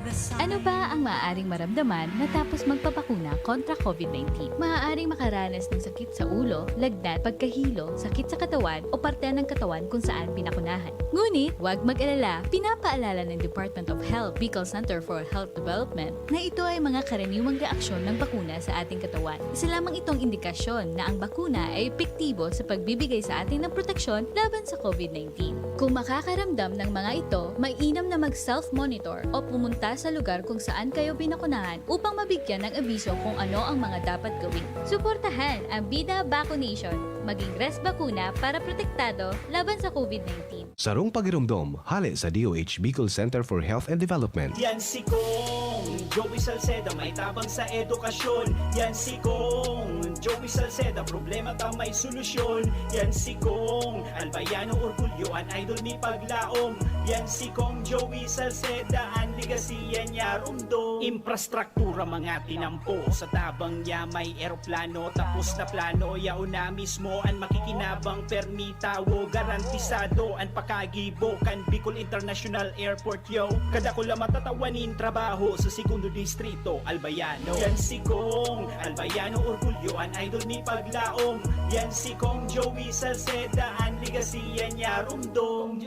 The Ano ba ang maaaring maramdaman matapos magpabakuna kontra COVID nineteen? Maaaring makaranas ng sakit sa ulo, lagnat, pagkahilo, sakit sa katawan o parte ng katawan kung saan pinakunahan. Ngunit, huwag mag-alala, pinapaalala ng Department of Health Bicol Center for Health Development na ito ay mga karaniwang reaksyon ng bakuna sa ating katawan. Isa lamang itong indikasyon na ang bakuna ay epektibo sa pagbibigay sa atin ng proteksyon laban sa COVID nineteen. Kung makakaramdam ng mga ito, mainam na mag-self-monitor o pumunta sa lugar kung saan kayo binakunahan upang mabigyan ng abiso kung ano ang mga dapat gawin. Suportahan ang Bida Vaccination. Maging Res Bakuna para protektado laban sa COVID nineteen. Sarong pagiromdom, hale sa D O H Bicol Center for Health and Development. Yan si Kong Joey Salceda, may tabang sa edukasyon. Yan si Kong Joey Salceda, problema ta may solusyon. Yan si Kong Albayano, orgulyo, an idol ni paglaom. Yan si Kong Joey Salceda, an legacy yan niya rumdom. Infrastruktura mga tinampo, sa tabang niya may eroplano. Tapos na plano, yaon na mismo an makikinabang, permi tawo, garantisado an pakagibo kan Bicol International Airport, yo. Kadakula matatawan nin trabaho sa Segundo Distrito, Albayano. Yan si Kong Albayano, orgulyo, an idol ni paglaom. Yan si Kong Joey Salceda, an legacy yan niya rumdom.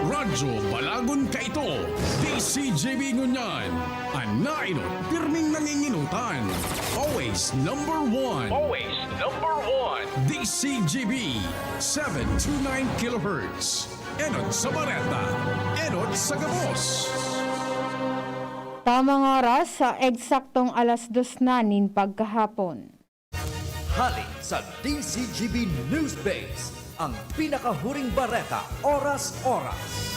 Radyo Balagon Kaito, D C G B ngunyan, an nainot pirming nanginginotan. Always number one. Always number one. D C G B, seven two nine kilohertz. Enot sa bareta, enot sa gabos. Tamang oras sa eksaktong alas dos na nin pagkahapon. Hale sa D C G B News Base, ang pinakahuring bareta oras-oras.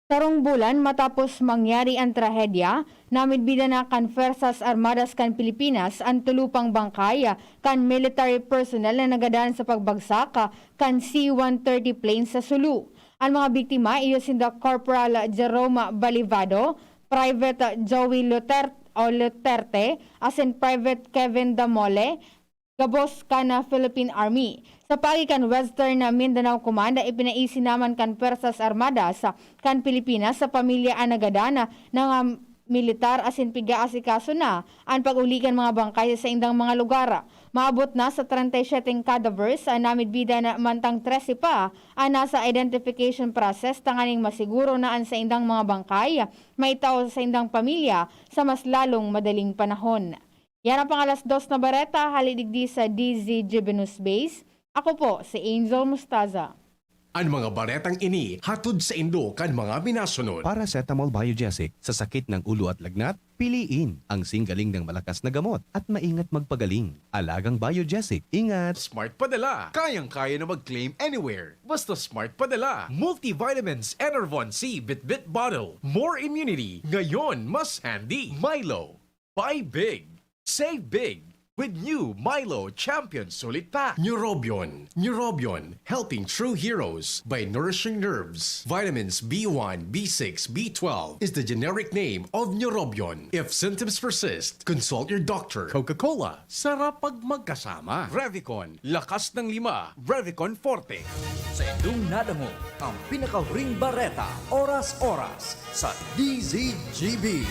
Sarong bulan matapos mangyari an trahedya, namidbidan na kan Pwersas Armadas kan Pilipinas an tulo pang bangkay kan military personnel na nagadan sa pagbagsak kan C one thirty plane sa Sulu. An mga biktima iyo sinda Corporal Jerome Balivado, Private Joey Lutert o Luterte, asin Private Kevin Damole, gabos kan Philippine Army. Sa paagi kan Western Mindanao Command, ipinaisin naman kan Pwersas Armadas kan Pilipinas sa pamilya an nagadan na nga militar asin pigaasikaso na an pag-uli kan mga bangkay sa saindang mga lugar. Maabot na sa treinta y siete cadavers an namidbidan, mantang trese pa an nasa identification process tanganing masiguro na an saindang mga bangkay maitao sa saindang pamilya sa mas lalong madaling panahon. Yan ang pang alas dos na bareta, hali digdi sa D Z G B News Base. Ako po si Angel Mustaza. An mga baretang ini hatod saindo kan mga minasunod. Paracetamol Biogesic sa sakit ng ulo at lagnat, piliin ang singgaling ng malakas na gamot at maingat magpagaling. Alagang Biogesic, ingat! Smart Padala. Kayang-kaya na mag-claim anywhere. Basta Smart Padala. Multivitamins Enervon C Bitbit Bottle. More immunity. Ngayon, mas handy. Milo. Buy big. Save big. with new Milo Champion Sulit Pack. Neurobion, Neurobion, helping true heroes by nourishing nerves. Vitamins B one, B six, B twelve is the generic name of Neurobion. If symptoms persist, consult your doctor. Coca-Cola, sarap pag magkasama. Revicon, lakas ng lima. Revicon Forte. Sa indong nadangog ang pinakahuring bareta, oras-oras, sa D Z G B.